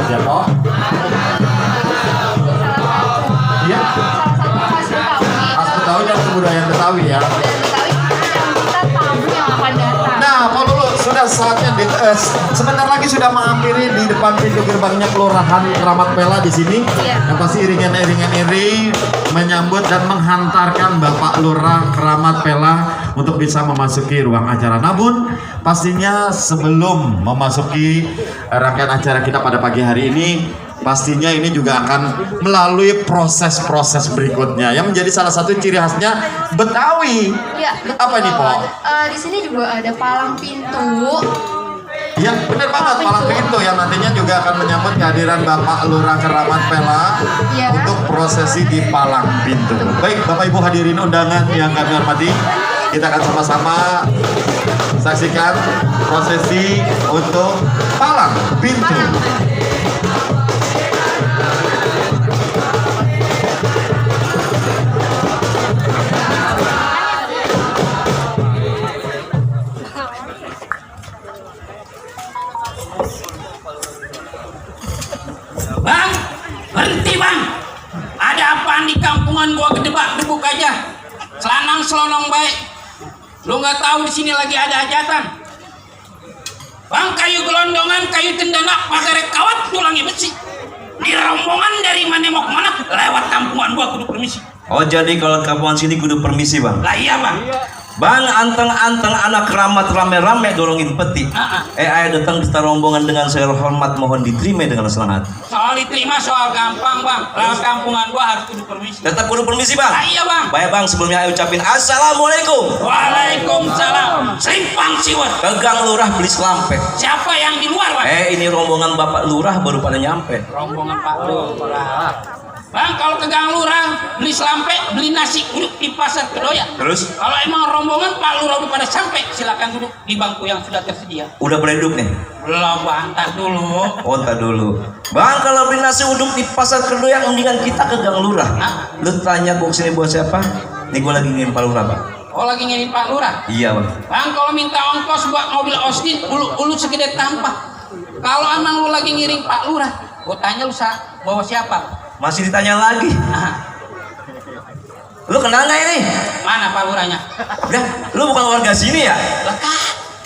ya kok? Iya. Khas Betawi dan kebudayaan Betawi ya. Nah, Pak Lulu, sudah saatnya sebentar lagi sudah menghampiri di depan pintu gerbangnya Kelurahan Keramat Pela di sini. Yang pasti iringan-iringan iri menyambut dan menghantarkan Bapak Lurah Keramat Pela untuk bisa memasuki ruang acara. Namun, pastinya sebelum memasuki rangkaian acara kita pada pagi hari ini, pastinya ini juga akan melalui proses-proses berikutnya yang menjadi salah satu ciri khasnya Betawi. Ya, apa nih, Po? Di sini juga ada palang pintu. Ya, benar banget, palang pintu yang nantinya juga akan menyambut kehadiran Bapak Lurah Keramat Pela untuk prosesi di palang pintu. Baik, Bapak Ibu hadirin undangan yang kami hormati, kita akan sama-sama saksikan prosesi untuk palang pintu. Bang, berhenti bang. Ada apaan di kampungan gua gedebak-debuk aja. Selanang selonong baik. Lu nggak tahu di sini lagi ada hajatan. Bang, kayu gelondongan, kayu tendana, pagar kawat, tulangi besi. Di rombongan dari mana mau kemana lewat kampungan gua kudu permisi. Oh, jadi kalau kampungan sini kudu permisi bang? Lah iya bang. Bang, anteng-anteng anak keramat rame-rame dorongin peti. Ayah datang kita rombongan dengan segala hormat, mohon diterima dengan senang hati. Soal diterima soal gampang bang. Lewat kampungan gua harus kudu permisi. Tetap kudu permisi bang? Lah iya bang. Baik bang, sebelumnya ayo ucapin assalamualaikum. Waalaikumsalam. Selimpang siwet. Kegang lurah beli selampe. Siapa yang di luar bang? Ini rombongan bapak lurah baru pada nyampe. Rombongan Pak Lurah. Bang, kalau ke Gang Lurah beli selampe, beli nasi duduk di pasar Kedoya. Terus? Kalau emang rombongan Pak Lurah udah pada sampai, silakan duduk di bangku yang sudah tersedia. Udah boleh duduk nih? Belum, Bang, ntar dulu. Oh, ntar dulu. Bang, kalau beli nasi uduk di pasar Kedoya, mendingan kita ke Gang Lurah. Lu tanya gua kesini buat siapa? Nih gua lagi ngirim Pak Lurah bang. Oh, lagi ngirim Pak Lurah? Iya bang. Bang, kalau minta ongkos buat mobil Austin, ulu segede tampah. Kalau emang lu lagi ngirim Pak Lurah, gua tanya lu bawa siapa? Masih ditanya lagi. Lu kenal nggak ini? Mana Pak Lurahnya? Udah, lu bukan warga sini ya? Lah kak,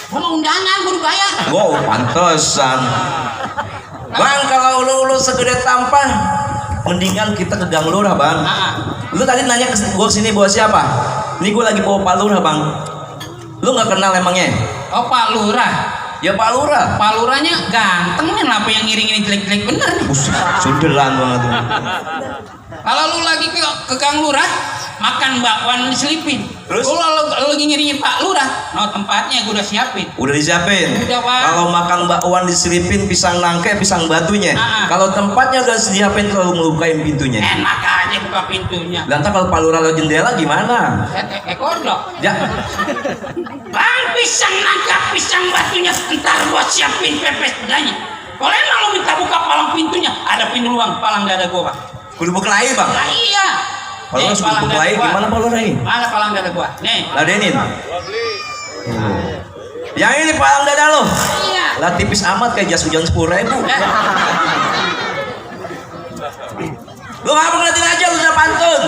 gua mau undangan, gua bayar. Wow, pantesan. Bang, kalau lu segede tampah, mendingan kita ke Gang Lurah bang. Lu tadi nanya gua kesini bawa siapa? Ini gua lagi bawa Pak Lurah bang. Lu nggak kenal emangnya? Oh, Pak Lurah. Ya Pak Lurah. Pak Lurahnya ganteng nih, apa yang ngiring-ngiring jelek-jelek bener nih. Sundelan banget. Kalau lu lagi ke Gang Lurah, makan bakwan diselipin. Terus? Kalau lu lagi ngiringin Pak Lurah, tempatnya gue udah siapin. Udah disiapin? Udah bang. Kalau makan bakwan diselipin pisang nangke, pisang batunya. Kalau tempatnya udah disiapin, terlalu ngelukain pintunya. Enak aja buka pintunya. Lantas kalau Pak Lurah lewat jendela gimana? Kodok. Ya. Bang, pisang nangka, pisang batunya, ntar gua siapin pepes pedanya. Kalau emang lu minta buka palang pintunya, ada pintu luang, palang dada gua bang. Kudu buka lagi bang? Nah iya. Pak Lurah sudah buka lagi, gimana Pak Lurah ini? Mana palang dada gua? Nih. Ladenin. Yang ini palang dada lo? Iya. Lah tipis amat kayak jas hujan 10.000. Lu ngapa ngeliatin aja, lu udah pantun.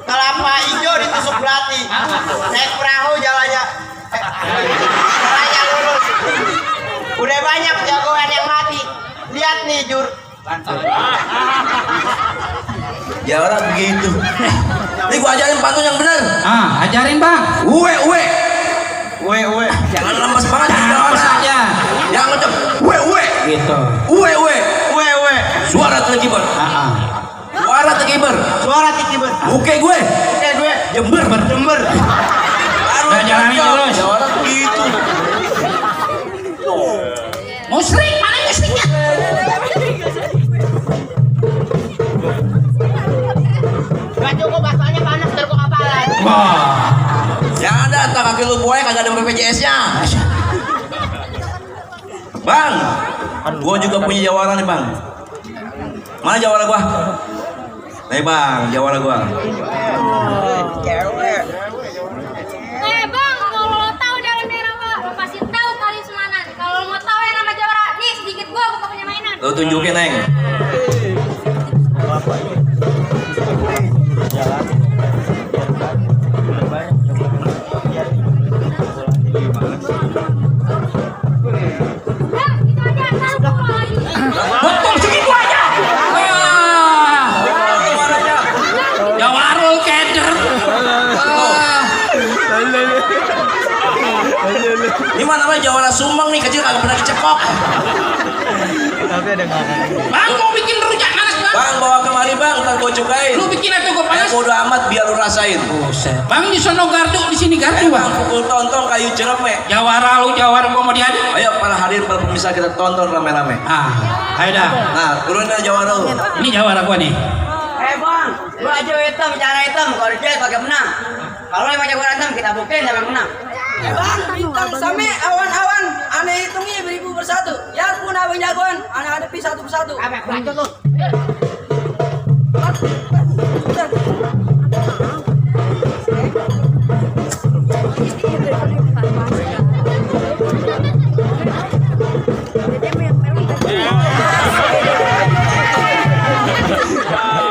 Kelapa hijau ditusuk belati, naik perahu jalannya lurus. Udah banyak jagoan yang mati. Lihat nih Jur. Ya orang begitu. Ini gua ajarin pantun yang benar. Ajarin bang. Uwe. Uwe. Jangan lemes banget. Jangan saja. Jangan ngecek. Uwe. Gitu. Uwe. Uwe. Suara terkibar. Suara terkibar. Suara tikiber. Oke gue. Oke gue. Jember. Udah jalanin terus. Ya orang begitu. Musrik, mana musriknya? Gak cukup bahasanya panas ntar gua kapalan. Jangan ada tak kaki lu buaya kagak ada BPJS-nya. Bang, gua juga punya jawara nih bang. Mana jawara gua? Nih bang, jawara gua. Bang, kalau lo tahu dalam daerah lo pasti tahu kali Semanan. Kalau lo mau tahu yang nama Jawara, nih sedikit gua buka punya mainan. Lu tunjukin Neng. Betul segitu aja. Jawarul keder. Ini mana namanya Jawara Sumbang nih, kecil kagak pernah dicekok. Bang mau bikin rujak nanas bang. Bang bawa kemari bang, ntar gua cobain. Lu bikin atau gua panas? Bodo amat biar lu rasain. Bang di sono gardu, di sini gardu Bang bang. pukul tonton kayu jerame. Jawara lu Jawara kemudian. Ayo para hadir para pemirsa kita tonton rame-rame. Ayo dah. Nah turunin Jawara lu. Ini Jawara gua nih. Bang, lu aja hitam, cara hitam, kalau dia pakai menang. Kalau emang jago hitam, kita buktiin siapa yang menang. Bang, bintang sami awan-awan, aneh hitungnya beribu bersatu. Ya pun abang jagoan, aneh hadapi satu persatu. Lanjut lu.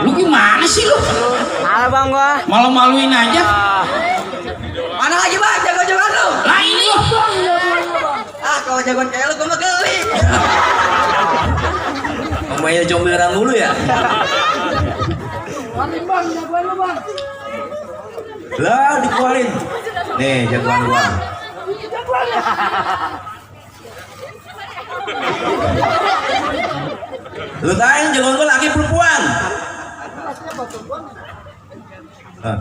Lu gimana sih lu? Salah bang gua. Malu-maluin aja. Mana lagi bang, jago-jagoan lu? Lah ini. Kalau jagoan kayak lu, gue mah geli. Mainnya comberan mulu ya. Bang, jagoan lu bang. Lah dikeluarin. Nih jagoan gua. Lu tanya jagoan gua laki perempuan. Hah.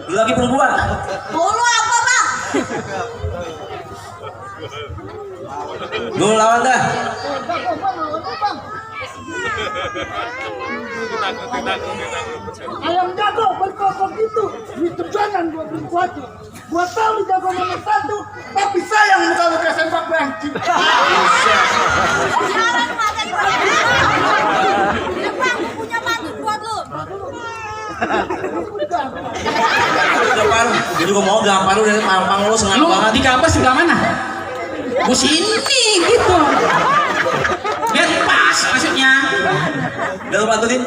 Lu laki perempuan. Bolu apa bang? Lu lawan dah. Ayam jago berkokok itu, itu jangan gua berkuatu. Gua tahu jago nomor 1, tapi sayang kalau ke sepak bangki. Punya batu buat lu. Gampar. Gua juga mau gampar lu dari Mampang lu sengaja Lu banget. di kampus sebelah mana? Gua sini gitu. Biar pas maksudnya. Udah lu bantuin.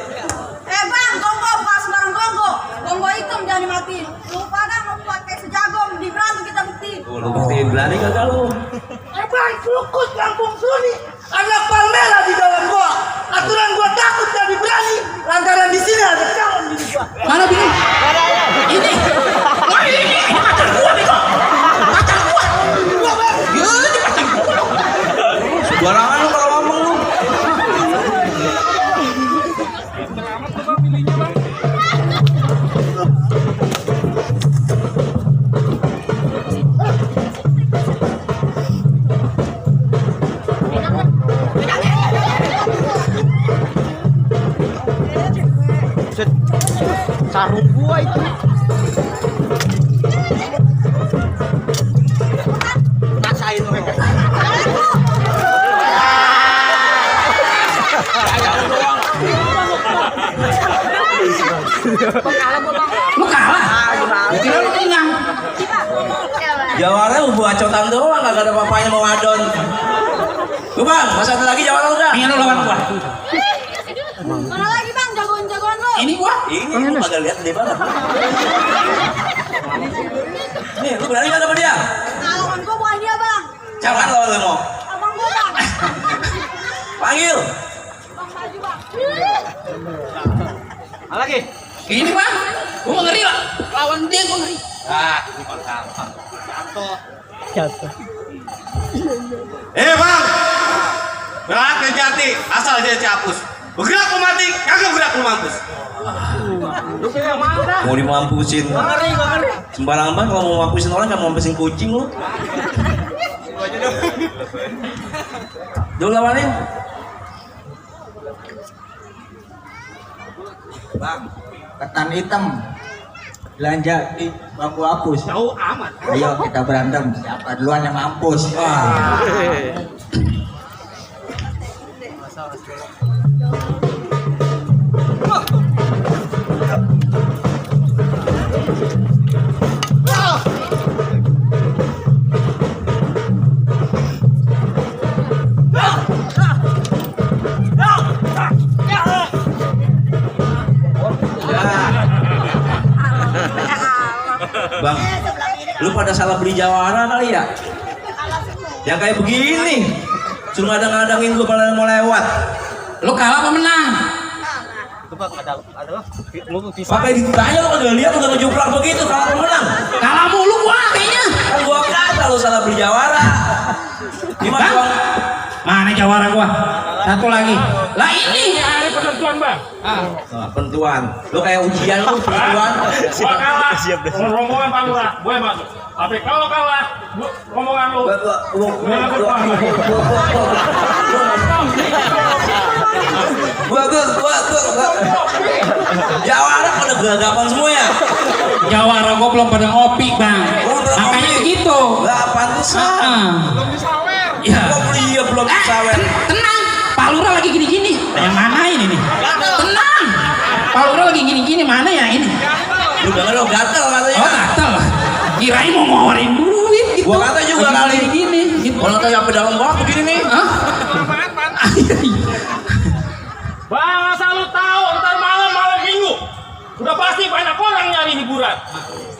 Bang, gonggo pas bareng gonggo. Gonggo hitam jangan dimatiin. Lu pada mau pakai sejagom di berantem kita buktiin. Lu buktiin berani kagak lu? Bang, sukut kampung Suni, anak palmera di dalam gua. Aturan gua takut jadi berani, lantaran di sini ada calon di gua. Mana Bini? Ini. Wah ini pacar gua nih kok. Pacar gua. Ya ini pacar gua. Sembarangan lu kalau ngomong lu. Sarung gua itu. Rasain mereka. Lu kalah. Kira lu menang. Jawara ubu acotan doang, kagak ada papanya mau adon. Lu bang, masa ada lagi Jawara udah? Ini lu lawan gua. Mana lagi bang, jagoan-jagoan lu? Ini gua. Ini lu kagak lihat dia banget. Nih, lu berani gak sama dia? Lawan gua bukan dia bang. Siapa lawan lu mau? Abang gua bang. Panggil. Bang maju bang. Lagi. Ini bang. Gua ngeri lah. Lawan dia gua ngeri. Bang, berangkat ke Jati, asal dia capus. Bergerak lu mati, kagak bergerak lu mampus. Mau dimampusin. Sembarangan banget kalau mau mampusin orang, kamu mampusin kucing lu. Dulu lawanin. Bang, ketan hitam belanja di bangku hapus. Jauh amat. Ayo kita berantem, siapa duluan yang mampus. pada salah beli jawara kali ya. Ya kayak begini. Cuma ngadang-ngadangin gue pada mau lewat. Lu kalah apa menang? Pakai ditanya lu kagak lihat udah ngejuplak begitu kalah apa menang. Kalah mulu gua kayaknya. Kan gua kata lu salah beli jawara. Gimana Bang? Bang? Mana jawara gua? Satu lagi. Lah ini. Penentuan bang. Pentuan. Lu kayak ujian lu pentuan. Gua kalah. Rombongan Pak Lurah, boleh masuk. Tapi kalau kalah, rombongan lu. Bagus. Jawara pada gelagapan semua ya. Jawara gua belum pada ngopi, Bang. Makanya begitu. Lah pantesan. Ya. Gua beli ya belum sawer. Tenang. Pak Lurah lagi gini-gini. Yang mana ini nih? Tenang. Pak Lurah lagi gini-gini, mana ya ini? Lu denger lo gatel katanya. Oh, gatel. Kirain mau ngeluarin duit gitu. Gua kata juga Lagi kali. gini gitu. Kalau tanya apa dalam banget begini nih. Hah? Bang, asal lu tahu ntar malam minggu udah pasti banyak orang nyari hiburan.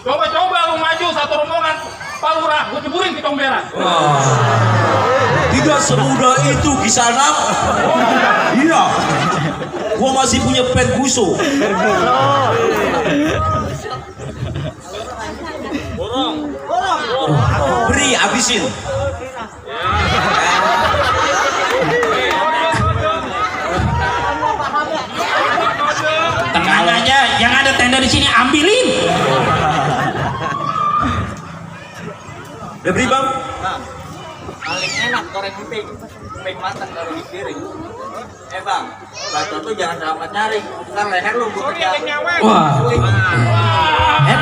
Coba lu maju satu rombongan Pak Lurah, gua jeburin di comberan. Tidak semudah itu Kisanak. Iya. Gua masih punya pen guso. Beri habisin. Tenang aja, yang ada tenda di sini ambilin. Udah beri bang. Paling enak goreng emping matang taruh di piring. Bang, bacot tuh jangan sampai nyari, ntar leher lu gua kejar. Wah.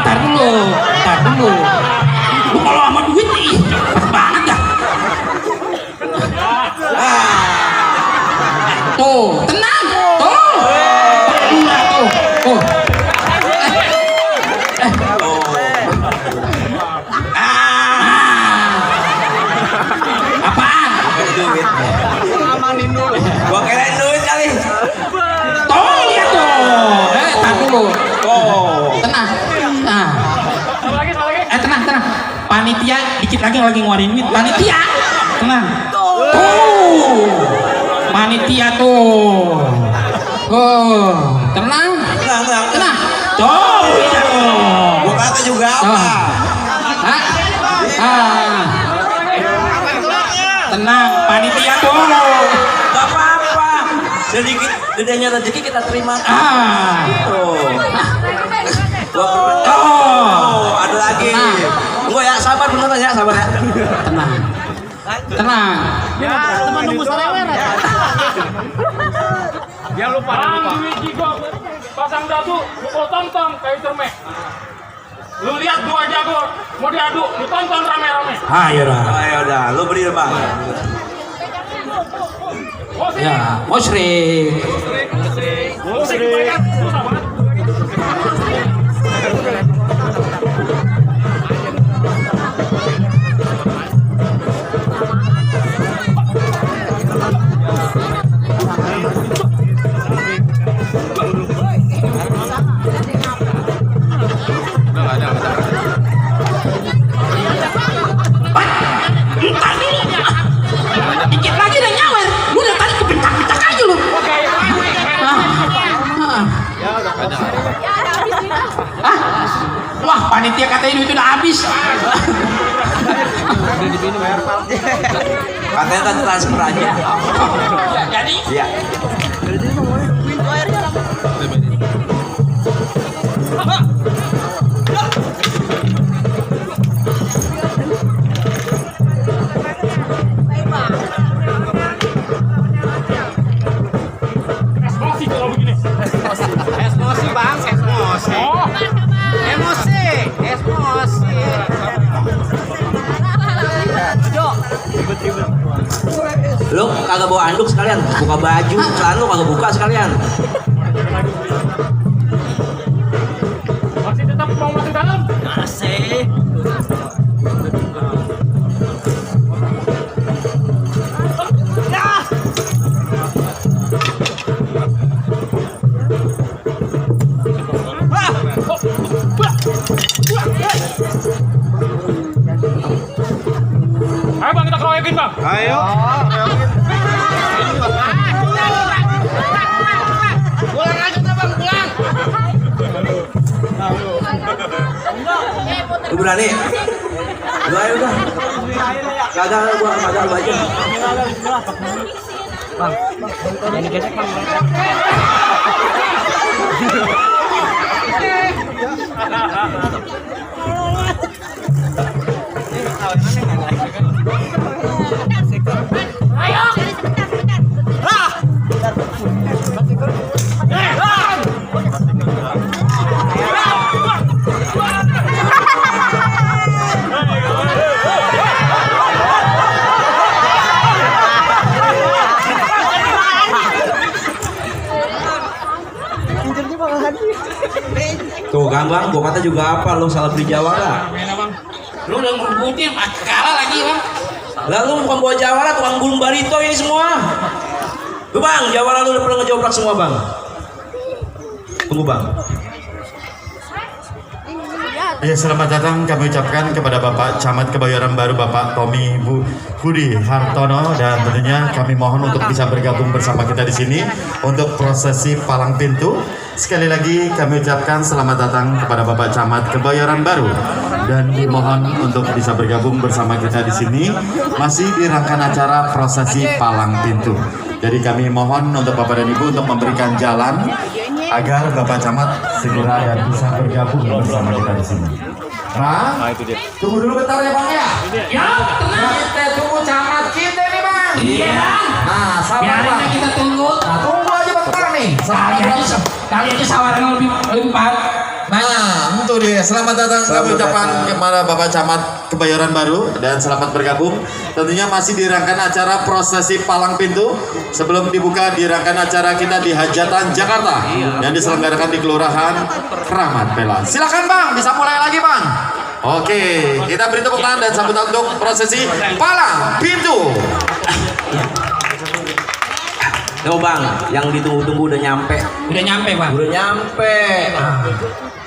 Tar dulu. Lu kalau sama duit nih, pas banget dah. Tuh, tenang. Tuh. Berdua tuh. Tuh. Apaan? Duit. Gua kirain duit kali. Tuh, lihat tuh. Tar dulu. Tenang. Nah. Tenang. Panitia dikit lagi ngeluarin duit. Panitia. Tenang. Tuh. Panitia tuh. Tenang. Tuh, lihat tuh. Gua kata juga Tuh. apa? Tenang, panitia tuh. Gak apa-apa. Sedikit gedenya rezeki kita terima. Tuh. Ada lagi. Gua ya sabar beneran ya, sabar ya. Tenang. Teman nunggu selewet. Jangan lupa. Duit jigo, pasang dadu, lu tonton kayak cermek. Lu lihat dua jago mau diadu, lu tonton rame-rame. Ayo dah. Ayo dah, lu beri deh, Bang. Ya, musyrik. Dikit lagi udah nyawer. Lu udah tadi kebentak-bentak aja lu. Wah, panitia katanya itu udah habis. Katanya kan transfer aja. Jadi, Iya. Emosi kalau begini. Emosi bang, emosi. Oh, Emosi. Lu kagak bawa anduk sekalian, buka baju, celana lu kagak buka sekalian. masih tetap mau masuk dalam? Masih. Pulang aja tuh bang, pulang. Lu berani? Lu ayo udah. Kagak gua kagak lu aja. Tuh Gambang, gua kata juga apa lu salah beli jawara. Lu udah ngebutin, kalah lagi bang. Lalu bukan bawa jawara, tukang gulung barito ini semua. Tuh bang, jawara lu udah pernah ngejoprak semua bang. Tunggu bang. Ya, selamat datang kami ucapkan kepada Bapak Camat Kebayoran Baru, Bapak Tommy Budi Hartono, dan tentunya kami mohon untuk bisa bergabung bersama kita di sini untuk prosesi palang pintu. Sekali lagi kami ucapkan selamat datang kepada Bapak Camat Kebayoran Baru dan dimohon untuk bisa bergabung bersama kita di sini masih di rangkaian acara prosesi palang pintu. Jadi kami mohon untuk Bapak dan Ibu untuk memberikan jalan agar Bapak Camat segera dan bisa bergabung bersama kita di sini. Bang, tunggu dulu bentar ya Bang ya. Ya, tenang. Kita tunggu camat kita nih Bang. Iya. Nah, sabar Biarin Bang. aja kita tunggu. Nah, tunggu aja bentar nih. Kali aja sawaran lebih banyak. Nah, itu dia. Selamat datang kami ucapkan kepada Bapak Camat Kebayoran Baru dan selamat bergabung. Tentunya masih di rangkaian acara prosesi palang pintu. Sebelum dibuka di rangkaian acara kita di Hajatan Jakarta yang diselenggarakan di Kelurahan Kramat Pela. Silakan Bang, bisa mulai lagi Bang. Oke, kita beri tepuk tangan dan sambutan untuk prosesi palang pintu. Tuh bang, yang ditunggu-tunggu udah nyampe. Udah nyampe bang. Udah nyampe.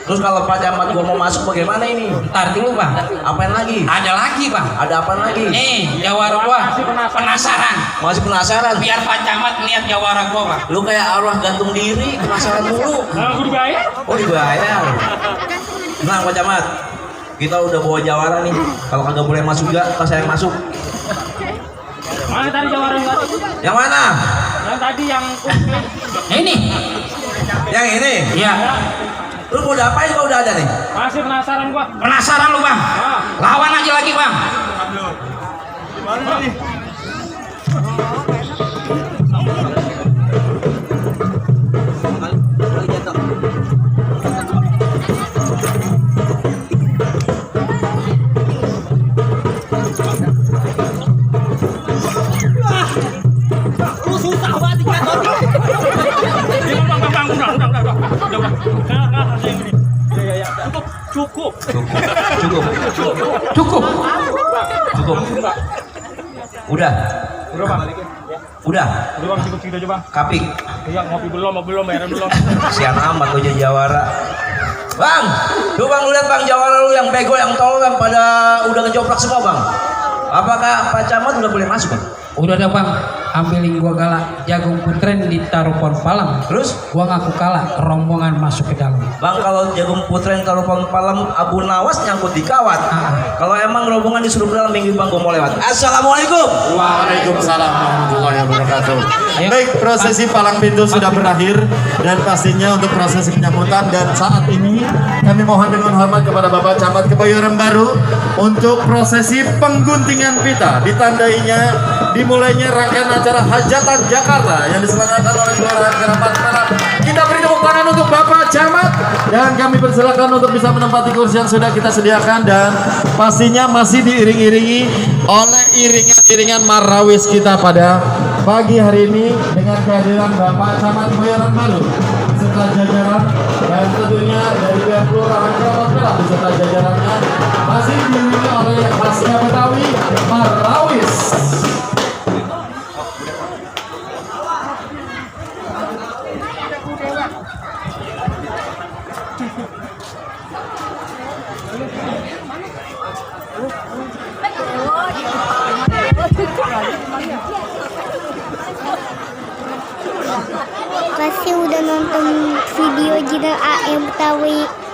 Terus kalau Pak Camat gua mau masuk bagaimana ini? Ntar dulu bang. Apain lagi? Ada lagi bang. Ada apa lagi? Nih jawara gua penasaran. Masih penasaran? Biar Pak Camat lihat jawara gua bang. Lu kayak arwah gantung diri, penasaran mulu. Gue dibayar. Oh dibayar. Nah Pak Camat, kita udah bawa jawara nih. Kalau kagak boleh masuk juga, pas saya yang masuk. Mana tadi jawara yang tadi? Yang mana? Yang tadi yang Ini. Yang ini? Iya. Lu mau diapain kalau udah ada nih? masih penasaran gua. Penasaran lu bang. Lawan aja lagi bang. Cukup. Cukup. Cukup. Cukup. Udah. Udah bang. Udah. Udah bang, cukup segitu aja bang. Kapik. Iya, ngopi belum, bayaran belum. Sian amat lu jadi jawara. Bang, lu bang lu lihat bang jawara lu yang bego yang tolol yang pada udah ngejoprak semua bang. Apakah Pak Camat udah boleh masuk bang? Udah ada bang. Ambilin gua galak jagung putren ditaruh pohon palang. Terus? Gua ngaku kalah, rombongan masuk ke dalam. Bang kalau jagung putren taruh pohon palam Abu Nawas nyangkut di kawat. Kalau emang rombongan disuruh ke dalam minggu bang gua mau lewat. Assalamualaikum. Waalaikumsalam warahmatullahi wabarakatuh. Baik, prosesi palang pintu sudah berakhir dan pastinya untuk prosesi penyambutan dan saat ini kami mohon dengan hormat kepada Bapak Camat Kebayoran Baru untuk prosesi pengguntingan pita ditandainya dimulainya rangkaian acara Hajatan Jakarta yang diselenggarakan oleh Kelurahan Kramat Pela. Kita beri tepuk tangan untuk Bapak Camat dan kami persilakan untuk bisa menempati kursi yang sudah kita sediakan dan pastinya masih diiring-iringi oleh iringan-iringan marawis kita pada pagi hari ini dengan kehadiran Bapak Camat Kebayoran Baru beserta jajaran dan tentunya dari pihak Kelurahan Kramat Pela beserta jajarannya masih diiringi oleh khasnya Betawi marawis. kasih udah nonton video Jina AM Betawi.